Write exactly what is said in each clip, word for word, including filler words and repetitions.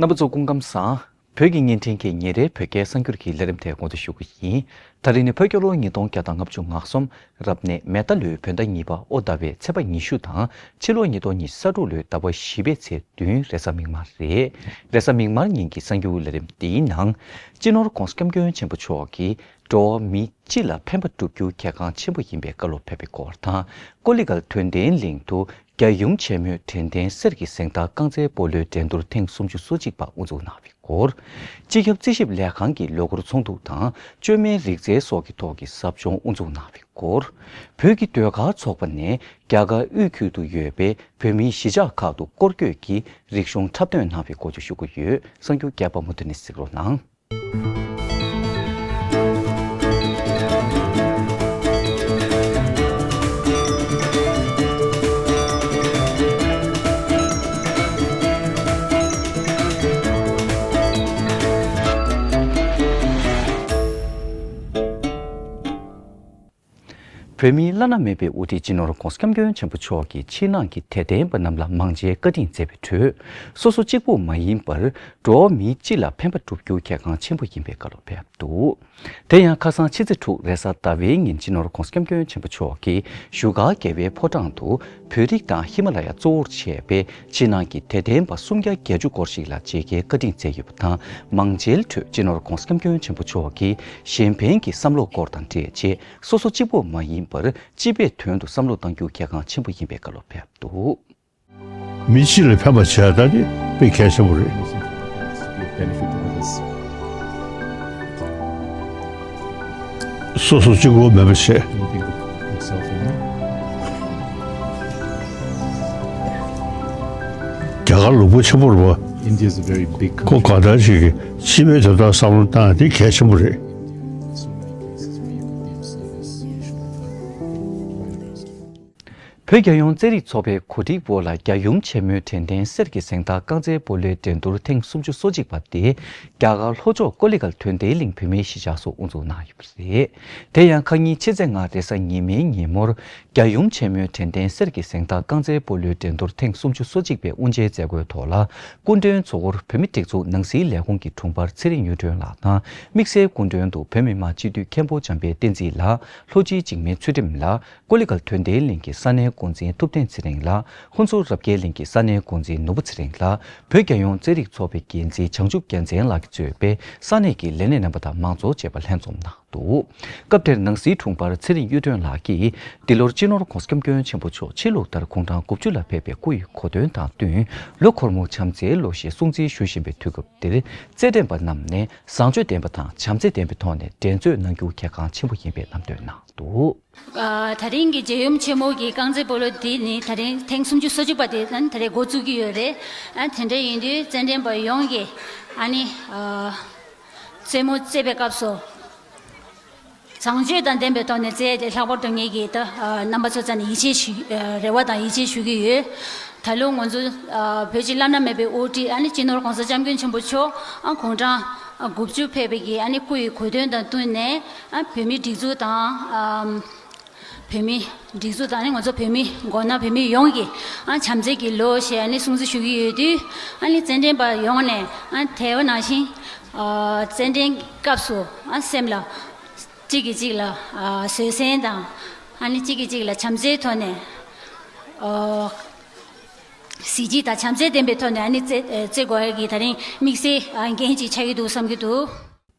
རྣམ་པ་ཚོ་སྐུ་ཁམས་བཟང་། བོད་ཀྱི་བརྙན་འཕྲིན་གྱི་ཉིན་རེའི་བོད་སྐད་གསར་འགྱུར་གྱི་ལས་རིམ་དེ་ངོ་སྤྲོད་ཞུ་གི་ཡིན། ད་རེས་ནི་བོད་རྒྱལ་ལོ་ཉིས་སྟོང་བརྒྱ་དང་ལྔ་བཅུ་ང་གསུམ། རབ་གནས་མེ་རྟ་ལོའི་བོད་ཟླ་གཉིས་པ་ཨོ་ཟླ་བའི་ཚེས་པ་ཉི་ཤུ་དང་ཕྱི་ལོ་ཉིས་སྟོང་ཉི་ཤུ་རྩ་དྲུག་ལོའི་ཟླ་བ་བཞི་པའི་ཚེས་བདུན་རེས་གཟའ་མིག་དམར་རེད། རེས་གཟའ་མིག་དམར་ཉིན་གྱི་གསར་འགྱུར་ལས་རིམ་འདིའི་ནང་། སྤྱི་ནོར་༧གོང་ས་༧སྐྱབས་མགོན་ཆེན་པོ་མཆོག་གིས་འགྲོ་བ་མི་སྤྱི་ལ་ཕན་པ་བསྒྲུབ་རྒྱུ་གལ་འགངས་ཆེན་པོ་ཡིན་པའི་བཀའ་སློབ་ཕེབས་པའི་སྐོར་དང་། ཀོ་ལི་གལ་དོན་ལྡན་གླིང་དུ་རྒྱལ་ཡུམ་ཆེན་མོའི་དྲན་རྟེན་གསེར་གྱི་གཟེངས་རྟགས་རྐང་རྩེད་སྤོ་ལོའི་འགྲན་བསྡུར་ཐེངས་སུམ་ཅུ་སོ་གཅིག་པ་དབུ་འཛུགས་གནང་བའི་སྐོར། སྤྱི་ཁྱབ་རྩིས་ཞིབ་ལས་ཁང་གི་ལོ་འཁོར་ཚོགས་འདུ་དང་བཅོས་མའི་རིག་རྩལ་སོགས་ཀྱི་ཐོག་གི་ཟབ་སྦྱོང་དབུ་འཛུགས་གནང་བའི་སྐོར། བོད་ཀྱི་ཟློས་གར་ཚོགས་པ་ནས་རྒྱ་གར་དབུས་ཁུལ་དུ་ཡོད་པའི་བོད་མིའི་གཞིས་ཆགས་ཁག་ཏུ་སྐོར་སྐྱོད་ཀྱིས་རིག་གཞུང་འཁྲབ་སྟོན་གནང་བའི་སྐོར་བཅས་ཞུ་གི་ཡོད། གསར་འགྱུར་རྒྱས་པ་མུ་མཐུད་ནས་གཟིགས་རོགས་གནང་། བོད་མིའི་བླ་ན་མེད་པའི་དབུ་ཁྲིད་སྤྱི་ནོར་༧གོང་ས་༧སྐྱབས་མགོན་ཆེན་པོ་མཆོག་གིས་ཕྱི་ནང་གི་དད་ལྡན་པ་རྣམས་ལ་མང་ཇའི་བཀའ་དྲིན་སྩལ་བའི་ཁྲོད། སོ་སོ་གཅིག་པུ་མ་ཡིན་པར་འགྲོ་བ་མིའི་སྤྱི་ལ་ཕན་པ་བསྒྲུབ་རྒྱུ་གལ་འགངས་ཆེན་པོ་ཡིན་པའི་བཀའ་སློབ་ཕེབས་འདུག་དེ་ཡང་ཁ་སང་ཕྱི་ཚེས་དྲུག་རེས་གཟའ་ཟླ་བའི་ཉིན་སྤྱི་ནོར་༧གོང་ས་༧སྐྱབས་མགོན་ཆེན་པོ་མཆོག་གིས་བཞུགས་སྒར་རྒྱལ་བའི་ཕོ་བྲང་དུ་བོད་རིགས་དང་ཧི་མ་ལ་ཡ་གཙོ་བོར་བྱས་པའི་ཕྱི་ནང་གི་དད་ལྡན་པ་སུམ་བརྒྱ་བརྒྱད་ཅུ་སྐོར་ཞིག་ལ་མཇལ་ཁའི་བཀའ་དྲིན་སྩལ་ཡོད་པ་དང་། མང་མཇལ་ཁྲོད་སྤྱི་ནོར་༧གོང་ས་༧སྐྱབས་མགོན་ཆེན་པོ་མཆོག་གིས་གཞན་ཕན་གྱི་བསམ་བློ་སྐོར་དང་འབྲེལ་བྱས། སོ་སོ་གཅིག་པུ་མ་ཡིན་པར་སྤྱི་པའི་དོན་དུ་བསམ་བློ་གཏང་རྒྱུ་གལ་འགངས་ཆེན་པོ་ཡིན་པའི་བཀའ་སློབ་ཕེབས་འདུག་མི་སྤྱི་ལ་ཕན་པ་བྱས་ད་དེ་དཔེ་གལ་ཆེན་པོ་རེད། སོ་སོ་གཅིག་པོ་མེད་པ་བྱས། རྒྱ་གར་ལུང་པ་ཆེན་པོ་རེད་པ། India is a very big country. ཁོ་གང་ལྟར་ཞིག་གིས་སྤྱི་པའི་དོན་དག་བསམ་བློ་བཏང་ཡ་དེ་གལ་ཆེན་པོ་རེད། བོད་རྒྱལ་ཡོངས་རྩེད་རིགས་ཚོགས་པའི་གོ་སྒྲིག་འོག་ལ་རྒྱལ་ཡུམ་ཆེན་མོའི་དྲན་རྟེན་གསེར་གྱི་གཟེངས་རྟགས་རྐང་རྩེད་སྤོ་ལོའི་འགྲན་བསྡུར་ཐེངས་སུམ་ཅུ་སོ་གཅིག་པ་དེ་རྒྱ་གར་ལྷོ་ཕྱོགས་ཀོ་ལི་གལ་དོན་ལྡན་གླིང་བོད་མིའི་གཞིས་ཆགས་སུ་དབུ་འཛུགས་གནང་ཡོད་པ་རེད། དེ་ཡང་ཁ་ཉིན་ཕྱི་ཚེས་ལྔ་རེས་གཟའ་ཉི་མའི་ཉིན་མོར་རྒྱལ་ཡུམ་ཆེན་མོའི་དྲན་རྟེན་གསེར་གྱི་གཟེངས་རྟགས་རྐང་རྩེད་སྤོ་ལོའི་འགྲན་བསྡུར་ཐེངས་སུམ་ཅུ་སོ་གཅིག་པའི་དབུ་འབྱེད་མཛད་སྒོའི་ཐོག་ལ། སྐུ་མགྲོན་གཙོ་བོར་བོད་མི་སྒྲིག་འཛུགས་ནང་སྲིད་ལས་ཁུངས་ཀྱི་དྲུང་འཕར་ཚེ་རིང་གཡུ་སྒྲོན་ལགས་དང་། དམིགས་བསལ་སྐུ་མགྲོན་དུ་བོད་མི་མང་སྤྱི་འཐུས་མཁན་པོ་འཇམ་དཔལ་བསྟན་འཛིན་ལགས། ལྷོ་སྤྱི་འཇིགས་མེད་ཚུལ་ཁྲིམས་ལགས། ཀོ་ལི་གལ་དོན་ལྡན་གླིང་གི་ས་གནས་འགོ་འཛིན་ཐུབ་བསྟན་ཚེ་རིང་ལགས། ཧུན་སུར་རབ་རྒྱས་གླིང་གི་ས་གནས་འགོ་འཛིན་ནོར་བུ་ཚེ་རིང་ལགས། བོད་རྒྱལ་ཡོངས་རྩེད་རིགས་ཚོགས་པའི་འགན་འཛིན་བྱང་ཆུབ་རྒྱལ་མཚན་ལགས་ཀྱིས་གཙོས་པའི་ས་གནས་ཀྱི་ལས་སྣེ་རྣམ་པ་དང་མང་ཚོགས་བཅས་པ་ལྷན་འཛོམས་གནང་འདུག་སྐབས་དེར་ནང་སྲིད་དྲུང་འཕར་ཚེ་རིང་གཡུ་སྒྲོན་ལགས་ཀྱིས། འདི་ལོར་སྤྱི་ནོར་༧གོང་ས་༧སྐྱབས་མགོན་ཆེན་པོ་མཆོག་ཕྱི་ལུགས་ལྟར་དགུང་གྲངས་དགུ་བཅུ་ལ་ཕེབས་པའི་སྐུ་ཡི་གོ་སྟོན་དང་བསྟུན། ལོ་འཁོར་མོ་བྱམས་བརྩེའི་ལོ་ཞེས་སྲུང་བརྩི་ཞུ་བཞིན་པའི་དུས་སྐབས་འདིར། རྩེད་འགྲན་པ་རྣམས་ནས་བཟང་སྤྱོད་ལྡན་པ་དང་བྱམས་བརྩེ་ལྡན་པའི་ཐོག་ནས་འགྲན་རྩོད་གནང་རྒྱུ་གལ་འགངས་ཆེན་པོ་ཡིན་པའི་ལམ་སྟོན་གནང་འདུག་ཨ། ད་རིང་གི་རྒྱལ་ཡུམ་ཆེན་མོ་གི་རྐང་རྩེད་སྤོ་ལོ་འདི་ནི་ད་རིང་ཐེངས་སུམ་ཅུ་སོ་གཅིག་པ་དེ་ད་རེས་འགོ་བཙུགས་ཀྱི་ཡོད་རེད། ཨ། དེ་འདྲ་ཡིན་དུས་རྩེད་འགྲན་པ་ཡོངས་ཀྱིས་ཨ་ནི། ཨ། རྩེད་མོ་རྩེད་པའི་སྐབས་སུ། བཟང་སྤྱོད་དང་ལྡན་པའི་ཐོག་ནས་བཙལ་ཏེ་ལྷག་པར་དུ་ངེད་ཀྱིས་ད་རྣམ་པ་ཚོ་རྩ་ནས་ཡིད་ཆེས་ཞུ་རེ་བ་དང་ཡིད་ཆེས་ཞུ་གི་ཡོད། ད་ལོ་ང་ཚོ་བོད་ཀྱི་བླ་ན་མེད་པའི་དབུ་ཁྲིད་ཨ་ནི་སྤྱི་ནོར་༧གོང་ས་༧སྐྱབས་མགོན་ཆེན་པོ་མཆོག་ཨ་དགུང་གྲངས་དགུ་བཅུ་ཕེབས་པའི་གི་ཨ་ནི་སྐུ་ཡི་གོ་སྟོན་དང་བསྟུན་ནས་ཨ་བོད་མིའི་སྒྲིག་འཛུགས་དང་ཨ་བོད་མིའི་སྒྲིག་འཛུགས་དང་ཨ་ནི་ང་ཚོ་བོད་མི་མགོ་ནག་བོད་མི་ཡོངས་ཀྱིས་ཨ་བྱམས་བརྩེ་གི་ལོ་ཞེས་ཨ་ནི་སྲུང་བརྩི་ཞུ་གི་ཡོད་དུས་ཨ་ནི་རྩེད་འགྲན་པ་ཡོངས་ནས་ཨ་དེ་བ་ནང་བཞིན་ཨ་རྩེད་འགྲན་སྐབས་སུ་ཨ་སེམས་ལ། གཅིག་གིས་གཅིག་ལ་ཨ་བཟོད་བསྲན་དང་ཨ་ནི་གཅིག་གིས་གཅིག་ལ་བྱམས་བརྩེའི་ཐོག་ནས་ཨ་གཟི་བརྗིད་དང་བྱམས་བརྩེ་ལྡན་པའི་ཐོག་ནས་ཨ་ནི་རྩེ་རྩེ་དགོས་ཡ་གི་ད་རིང་དམིགས་བསལ་ཨ་འགན་ཅིག་ཆགས་ཀྱི་འདུག་བསམ་གྱི་འདུག་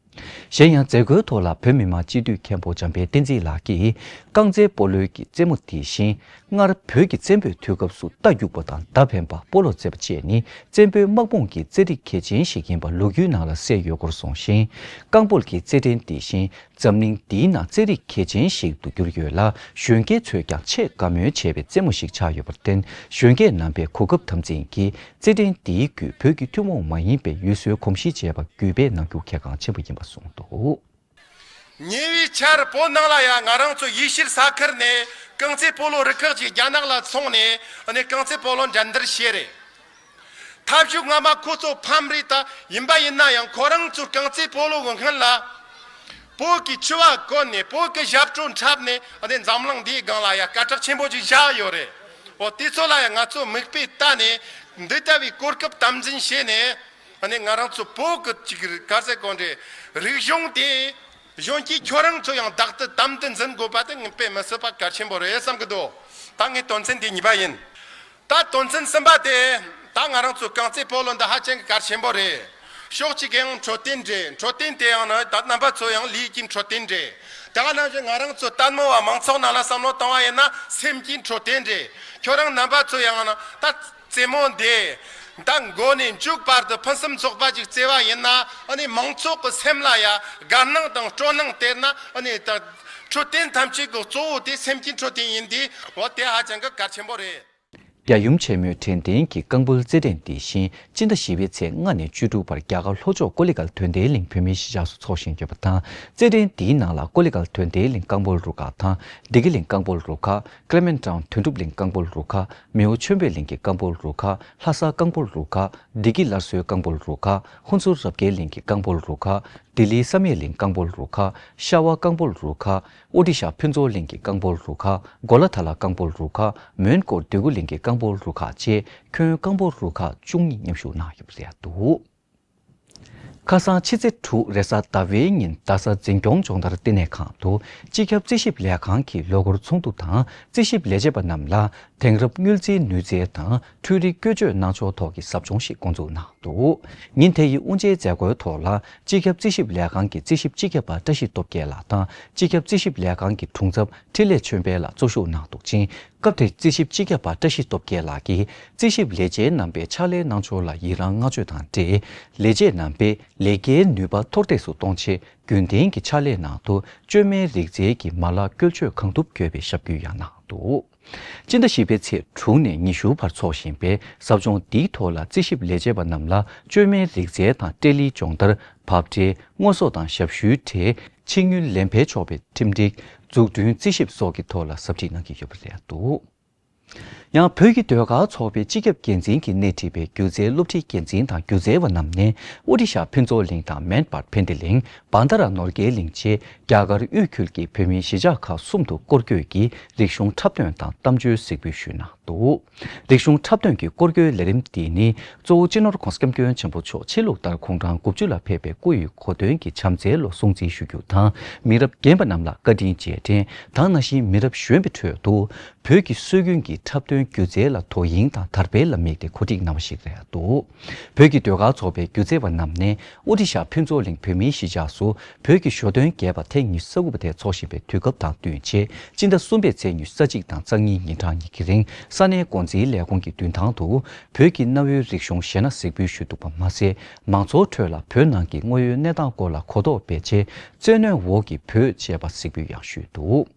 གཞན་ཡང་མཛད་སྒོའི་ཐོག་ལ་བོད་མི་མང་སྤྱི་འཐུས་མཁན་པོ་འཇམ་དཔལ་བསྟན་འཛིན་ལགས་ཀྱིས་རྐང་རྩེད་སྤོ་ལོའི་གི་རྩེད་མོ་དེ་བཞིན། སྔར་བོད་ཀྱི་བཙན་པོའི་དུས་སྐབས་སུ་རྟ་རྒྱུག་པ་དང་མདའ་འཕེན་པ་སྤོ་ལོ་རྩེད་པ་བཅས་ནི་བཙན་པོའི་དམག་དཔུང་གི་རྩེད་རིགས་གལ་ཆེན་ཞིག་ཡིན་པ་ལོ་རྒྱུས་ནང་ལ་གསལ་ཡོད་སྐོར་གསུངས་ཤིང་། རྐང་སྤོལ་གྱི་རྩེད་འགྲན་དེ་བཞིན་འཛམ་གླིང་འདིའི་ནང་རྩེད་རིགས་གལ་ཆེན་ཞིག་ཏུ་གྱུར་ཡོད་ལ། གཞོན་སྐྱེས་ཚོས་ཀྱང་ཆེས་དགའ་མོས་བྱེད་པའི་རྩེད་མོ་ཞིག་ཆགས་ཡོད་པར་བརྟེན། གཞོན་སྐྱེས་རྣམ་པས་གོ་སྐབས་དམ་འཛིན་གྱིས་རྩེད་འགྲན་འདིའི་བརྒྱུད་བོད་ཀྱི་ཐུན་མོང་མ་ཡིན་པའི་ཡུལ་སྲོལ་གོམས་གཤིས་བཅས་པ་བརྒྱུད་སྤེལ་གནང་རྒྱུ་གལ་འགངས་ཆེན་པོ་ཡིན་པ་གསུངས་འདུག་ཉེ་བའི་ཆར་བོད་ནང་ལ་ཡང་ང་རང་ཚོ་ཡེ་ཤུལ་ས་ཁུལ་ནས་རྐང་རྩེད་སྤོ་ལོ་རུ་ཁག་ཅིག་རྒྱ་ནག་ལ་སོང་ནས་ཨ་ནི་རྐང་རྩེད་སྤོ་ལོ་འགྲན་བསྡུར་བྱས་རེད། ཐབས་ཤུགས་སྔ་མ་ཁོ་ཚོ་ཕམ་རེད། ད་ཡིན་པ་ཡིན་ན་ཡང་ཁོ་རང་ཚོའི་རྐང་རྩེད་སྤོ་ལོ་གི་སྔོན་ལ་བོད་ཀྱི་འཁྱུ་བ་གོན་ནས་བོད་ཀྱི་ཞབས་བྲོ་འཁྲབ་ནས་ཨ་ནི་འཛམ་གླིང་འདིའི་སྒང་ལ་ཡང་སྐད་གྲགས་ཆེན་པོ་ཅིག་བཞག་ཡོད་རེད། འོ་དེ་ཚོ་ལ་ཡང་ང་ཚོ་མིག་དཔེ་ལྟ་ནས་འདི་ལྟ་བུའི་གོ་སྐབས་དམ་འཛིན་བྱས་ནས། ཨ་ནི་ང་རང་ཚོ་བོད་ཀྱི་ཅིག་ག་རེ་ཟེར་དགོས་རེད། རིག་གཞུང་དེ་གཞོན་སྐྱེས་ཁྱོད་རང་ཚོ་ཡང་བདག་ཏུ་དམ་དུ་འཛིན་དགོས་པ་དེ་ངས་དཔེ་མི་སྲིད་པ་གལ་ཆེན་པོ་རེད་བསམ་གི་འདུག་ད་ངས་དོན་ཚན་དེ་གཉིས་པ་ཡིན། ད་དོན་ཚན་གསུམ་པ་དེ། ད་ང་རང་ཚོ་རྐང་རྩེད་སྤོ་ལོ་འདི་ཧ་ཅང་གི་གལ་ཆེན་པོ་རེད། ཕྱོགས་གཅིག་གི་ཡང་འཕྲོད་བསྟེན་རེད། འཕྲོད་བསྟེན་དེ་ཡང་ན་ད་རྣམ་པ་ཚོ་ཡང་ལུས་ཀྱི་འཕྲོད་བསྟེན་རེད། དེ་ག་ནང་བཞིན་ང་རང་ཚོ་ལྟད་མོ་བ་མང་ཚོགས་ནང་ལ་བསམ་བློ་བཏང་བ་ཡིན་ན་སེམས་ཀྱི་འཕྲོད་བསྟེན་རེད། ཁྱོད་རང་རྣམ་པ་ཚོ་ཡང་ན་ད་རྩེད་མོ་འདི་ད་མགོ་ནས་མཇུག་བར་དུ་ཕུན་སུམ་ཚོགས་པ་ཅིག་རྩེ་བ་ཡིན་ན། ཨ་ནི་མང་ཚོགས་ཀྱི་སེམས་ལ་ཡ་དགའ་སྣང་དང་སྤྲོ་སྣང་སྟེར་ན། ཨ་ནི་ད་འཕྲོད་བསྟེན་ཐམས་ཅད་ཀྱི་གཙོ་བོ་དེ་སེམས་ཀྱི་འཕྲོད་བསྟེན་ཡིན་དུས། འོ་དེ་ཧ་ཅང་གི་གལ་ཆེན་པོ་རེད། རྒྱལ་ཡུམ་ཆེན་མོའི་དྲན་རྟེན་གྱི་རྐང་སྤོལ་རྩེད་འགྲན་འདི་བཞིན་སྤྱི་ཟླ་བཞི་པའི་ཚེས་ལྔ་ནས་བཅུ་དྲུག་བར་རྒྱ་གར་ལྷོ་ཕྱོགས་ཀོ་ལི་གྷལ་དོན་ལྡན་གླིང་བོད་མིའི་གཞིས་ཆགས་སུ་འཚོགས་བཞིན་ཡོད་པ་དང་། རྩེད་འགྲན་འདིའི་ནང་ལ་ཀོ་ལི་གྷལ་དོན་ལྡན་གླིང་རྐང་སྤོལ་རུ་ཁག་དང་། བདེ་སྐྱིད་གླིང་རྐང་སྤོལ་རུ་ཁག། ཀླེ་མེན་ཊའོན་དོན་གྲུབ་གླིང་རྐང་སྤོལ་རུ་ཁག། མེའོ་ཆོས་འཕེལ་གླིང་གི་རྐང་སྤོལ་རུ་ཁག། ལྷ་ས་རྐང་སྤོལ་རུ་ཁག། བདེ་སྐྱིད་སླར་གསོའི་རྐང་སྤོལ་རུ་ཁག། ཧུན་སུར་རབ་རྒྱས་གླིང་གི་རྐང་སྤོལ་རུ་ཁག། ལྡི་ལིའི་བསམ་ཡས་གླིང་རྐང་སྤོལ་རུ་ཁག། ཤ་བ་རྐང་སྤོལ་རུ་ཁག། ཨོ་ཏི་ཤ་ཕུན་ཚོགས་གླིང་གི་རྐང་སྤོལ་རུ་ཁག། གོ་ལ་ཐ་ལ་རྐང་སྤོལ་རུ་ཁག། མོན་གྷོ་འདོད་རྒུ་གླིང་གི་རྐང་སྤོལ་རུ་ཁག་བཅས་ཁྱོན་རྐང་སྤོལ་རུ་ཁག་བཅུ་གཉིས་མཉམ་ཞུགས་གནང་ཡོད་པ་རེད་འདུག་ཁ་སང་ཕྱི་ཚེས་དྲུག་རེས་གཟའ་ཟླ་བའི་ཉིན་རྡ་ས་འཛིན་སྐྱོང་སྦྱོང་བརྡར་བསྟི་གནས་ཁང་དུ་སྤྱི་ཁྱབ་རྩིས་ཞིབ་ལས་ཁང་གི་ལོ་འཁོར་ཚོགས་འདུ་དང་། རྩིས་ཞིབ་ལས་བྱེད་པ་རྣམས་ལ་དེང་རབས་དངུལ་རྩིས་ནུས་རྩལ་དང་འཕྲུལ་རིག་བཀོལ་སྤྱོད་གནང་ཕྱོགས་ཐོག་གི་ཟབ་སྦྱོང་ཞིག་འགོ་འཛུགས་གནང་འདུག་ཉིན་དེ་ཡི་དབུ་འབྱེད་མཛད་སྒོའི་ཐོག་ལ་སྤྱི་ཁྱབ་རྩིས་ཞིབ་ལས་ཁང་གི་རྩིས་ཞིབ་སྤྱི་ཁྱབ་པ་བཀྲ་ཤིས་སྟོབས་རྒྱལ་ལགས་དང་། སྤྱི་ཁྱབ་རྩིས་ཞིབ་ལས་ཁང་གི་དྲུང་ཚབ་འཕྲིན་ལས་ཆོས་འཕེལ་ལགས་གཙོ་བཞུགས་གནང་འདུག་ཅིང་། སྐབས་དེར་རྩིས་ཞིབ་སྤྱི་ཁྱབ་པ་བཀྲ་ཤིས་སྟོབས་རྒྱལ་ལགས་ཀྱིས་རྩིས་ཞིབ་ལས་བྱེད་རྣམ་པས་ཕྱག་ལས་གནང་ཕྱོགས་ལ་ཡི་རངས་བསྔགས་བརྗོད་དང་འབྲེལ། ལས་བྱེད་རྣམ་པས་ལས་ཀའི་ནུས་པ་མཐོར་འདེགས་སུ་གཏོང་ཆེད་རྒྱུན་ལྡན་གྱི་ཕྱག་ལས་ནང་དུ་བཅོས་མའི་རིག་རྩལ་གྱི་མ་ལག་བཀོལ་སྤྱོད་གང་ཐུབ་དགོས་པའི་ཞབས་སྐུལ་ཡང་གནང་འདུག་སྤྱི་ཟླ་བཞི་པའི་ཚེས་དྲུག་ནས་ཉི་ཤུ་བར་འཚོགས་བཞིན་པའི་ཟབ་སྦྱོང་འདིའི་ཐོག་ལ་རྩིས་ཞིབ་ལས་བྱེད་པ་རྣམས་ལ་བཅོས་མའི་རིག་རྩལ་དང་སྤྲེལ་ལིའི་སྦྱོང་བརྡར། འབབ་ཁྲལ། དངོས་ཟོག་དང་ཞབས་ཞུའི་ཁྲལ། ཕྱི་དངུལ་ལེན་ཕན་ཆོག་པའི་ཁྲིམས་སྒྲིག་འཛུགས་སྐྲུན་རྩིས་ཞིབ་སོགས་ཀྱི་ཐོག་ལ་ཟབ་ཁྲིད་གནང་གི་ཡོད་པ་རེད་འདུག་ཡང་བོད་ཀྱི་ཟློས་གར་ཚོགས་པའི་སྤྱི་ཁྱབ་འགན་འཛིན་གྱིས་སྣེ་ཁྲིད་པའི་སྒྱུ་རྩལ་སློབ་ཁྲིད་འགན་འཛིན་དང་སྒྱུ་རྩལ་བ་རྣམས་ནས་ཨོ་ཏི་ཤ་ཕུན་ཚོགས་གླིང་དང་མན་པར་ཕན་བདེ་གླིང་། བན་དྷ་ར་ནོར་རྒྱས་གླིང་བཅས་རྒྱ་གར་དབུས་ཁུལ་གྱི་བོད་མིའི་གཞིས་ཆགས་ཁག་གསུམ་དུ་སྐོར་སྐྱོད་ཀྱིས་རིག་གཞུང་འཁྲབ་སྟོན་དང་གཏམ་བརྗོད་གཟིགས་འབུལ་ཞུས་གནང་འདུག་རིག་གཞུང་འཁྲབ་སྟོན་གྱི་སྐོར་སྐྱོད་ལས་རིམ་འདི་ནི་གཙོ་བོ་སྤྱི་ནོར་༸གོང་ས་༸སྐྱབས་མགོན་ཆེན་པོ་མཆོག་ཕྱི་ལུགས་ལྟར་དགུང་གྲངས་དགུ་བཅུ་ལ་ཕེབས་པའི་སྐུ་ཡི་གོ་སྟོན་གྱི་བྱམས་བརྩེའི་ལོ་སྲུང་བརྩི་ཞུ་རྒྱུ་དང་། མི་རབས་རྒན་པ་རྣམས་ལ་བཀའ་དྲིན་རྗེས་དྲན་དང་། ནང་བཞིན་མི་རབས་གཞོན་པའི་ཁྲོད་དུ་བོད་ཀྱི་སྲོལ་རྒྱུན་གྱི་འཁྲབ་སྟོན་སྒྱུ་རྩལ་ལ་དོ་དབྱིངས་དང་དར་སྤེལ་ལ་དམིགས་ཏེ་གོ་སྒྲིག་གནང་བ་ཞིག་རེད་འདུག་བོད་ཀྱི་ཟློས་གར་ཚོགས་པའི་སྒྱུ་རྩལ་བ་རྣམས་ནས་ཨོ་ཏི་ཤ་ཕུན་ཚོགས་གླིང་བོད་མིའི་གཞིས་ཆགས་སུ་བོད་ཀྱི་ཞོ་སྟོན་རྒྱས་པ་ཐེངས་ཉི་ཤུ་རྩ་དགུ་པ་དེ་འཚོགས་བཞིན་པའི་དུས་སྐབས་དང་བསྟུན་ཆེད། སྤྱི་ཟླ་གསུམ་པའི་ཚེས་ཉི་ཤུ་རྩ་གཅིག་དང་རྩ་གཉིས་ཉིན་གྲངས་གཉིས་ཀྱི་རིང་ས་གནས་འགོ་འཛིན་ལས་ཁུངས་ཀྱི་མདུན་ཐང་དུ་བོད་ཀྱི་གནའ་བོའི་རིག་གཞུང་གཞས་སྣ་གཟིགས་འབུལ་ཞུས་འདུག་པ་མ་ཟད། མང་ཚོགས་ཁྲོད་ལ་བོད་ནང་གི་དངོས་ཡོད་གནས་སྟངས་སྐོར་ལ་གོ་རྟོགས་སྤེལ་ཆེད། བཙན་གནོན་འོག་གི་བོད་ཅེས་པ་གཟིགས་འབུལ་ཡང་ཞུས་འདུག་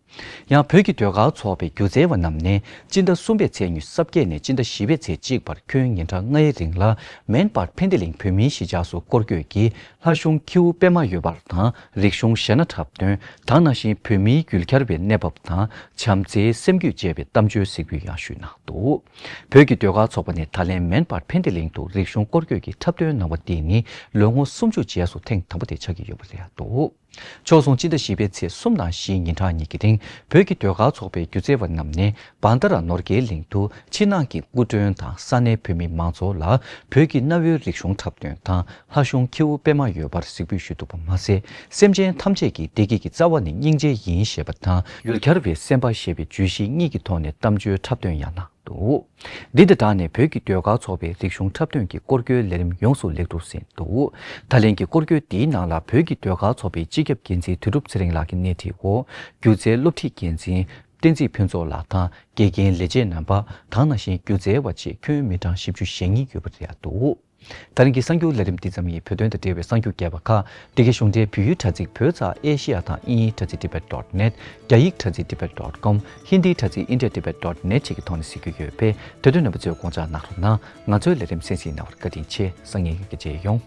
ཡང་བོད་ཀྱི་ཟློས་གར་ཚོགས་པའི་སྒྱུ་རྩལ་བ་རྣམས་ནས་སྤྱི་ཟླ་གསུམ་པའི་ཚེས་ཉི་ཤུ་རྩ་བརྒྱད་ནས་སྤྱི་ཟླ་བཞི་པའི་ཚེས་གཅིག་བར་ཁྱོན་ཉིན་གྲངས་ལྔའི་རིང་ལ་མན་པར་ཕན་བདེ་གླིང་བོད་མིའི་གཞིས་ཆགས་སུ་སྐོར་སྐྱོད་ཀྱིས་ལྷ་གཞུང་ཁྱེའུ་པད་མ་འོད་འབར་དང་། རིག་གཞུང་གཞས་སྣ་འཁྲབ་སྟོན་དང་། ནང་བཞིན་བོད་མིའི་ཡུལ་གྱར་བའི་གནས་བབ་དང་། བྱམས་བརྩེའི་སེམས་རྒྱུད་ཅེས་པའི་གཏམ་བརྗོད་གཟིགས་འབུལ་ཡང་ཞུས་གནང་འདུག་བོད་ཀྱི་ཟློས་གར་ཚོགས་པ་ནས་ད་ལན་མན་པར་ཕན་བདེ་གླིང་དུ་རིག་གཞུང་སྐོར་སྐྱོད་ཀྱི་འཁྲབ་སྟོན་གནང་བ་འདི་ནི་ལོ་ངོ་སུམ་ཅུ་རྗེས་སུ་ཐེངས་དང་པོ་དེ་ཆགས་ཀྱི་ཡོད་པ་རེད་འདུག་ཕྱོགས་མཚུངས་སྤྱི་ཟླ་བཞི་པའི་ཚེས་གསུམ་དང་བཞི་ཉིན་གྲངས་གཉིས་ཀྱི་རིང་བོད་ཀྱི་ཟློས་གར་ཚོགས་པའི་སྒྱུ་རྩལ་བ་རྣམས་ནས་བན་དྷ་ར་ནོར་རྒྱས་གླིང་དུ་ཕྱི་ནང་གི་སྐུ་མགྲོན་དང་ས་གནས་བོད་མི་མང་ཚོགས་ལ་བོད་ཀྱི་གནའ་བོའི་རིག་གཞུང་འཁྲབ་སྟོན་དང་ལྷ་གཞུང་ཁྱེའུ་པད་མ་འོད་འབར་གཟིགས་འབུལ་ཞུས་འདུག་པ་མ་ཟད། སེམས་ཅན་ཐམས་ཅད་ཀྱི་བདེ་སྐྱིད་ཀྱི་རྩ་བ་ནི་སྙིང་རྗེ་ཡིན་ཞེས་པ་དང་། ཡུལ་གྱར་བའི་སེམས་པ་ཞེས་པའི་བརྗོད་གཞི་གཉིས་ཀྱི་ཐོག་ནས་གཏམ་བརྗོད་འཁྲབ་སྟོན་ཡང་གནང་འདུག་འདི་དང་སྦྲགས་ནས་བོད་ཀྱི་ཟློས་གར་ཚོགས་པའི་རིག་གཞུང་འཁྲབ་སྟོན་གྱི་སྐོར་སྐྱོད་ལས་རིམ་ཡོངས་སུ་ལེགས་གྲུབ་ཟིན་འདུག་ད་ལན་གྱི་སྐོར་སྐྱོད་འདིའི་ནང་ལ་བོད་ཀྱི་ཟློས་གར་ཚོགས་པའི་སྤྱི་ཁྱབ་འགན་འཛིན་དོན་གྲུབ་ཚེ་རིང་ལགས་ཀྱི་སྣེ་ཁྲིད་འོག་སྒྱུ་རྩལ་སློབ་ཁྲིད་འགན་འཛིན་བསྟན་འཛིན་ཕུན་ཚོགས་ལགས་དང་། དགེ་རྒན་ལས་བྱེད་རྣམ་པ་དང་། ནང་བཞིན་སྒྱུ་རྩལ་བ་བཅས་ཁྱོན་མི་གྲངས་བཞི་བཅུ་ཞེ་གཉིས་ཡོད་པ་རེད་འདུག་ད་རིང་གི་གསར་འགྱུར་ལས་རིམ་འདི་ཙམ་ཡིན། བོད་དོན་དང་འབྲེལ་བའི་གསར་འགྱུར་རྒྱས་པ་ཁག་འདི་གའི་གཞུང་འབྲེལ་བོད་ཡིག་དྲ་ཚིགས་བོད་ཙ་ཨེ་ཤེ་ཡ་དང་དབྱིན་ཡིག་དྲ་ཚིགས་tibet dot net། རྒྱ་ཡིག་དྲ་ཚིགས་tibet dot com། ཧིན་དིའི་དྲ་ཚིགས india tibet dot net བཅས་ཀྱི་ཐོག་ནས་གཟིགས་རྒྱུ་ཡོད་པས། དེ་དུས་རྣམ་པ་ཚོས་དགོངས་འཇགས་གནང་རོགས་གནང་། ང་ཚོའི་ལས་རིམ་གསན་གཟིགས་གནང་བར་བཀའ་དྲིན་ཆེ། སང་ཉིན་ཡང་བསྐྱར་མཇལ་ཡོང་།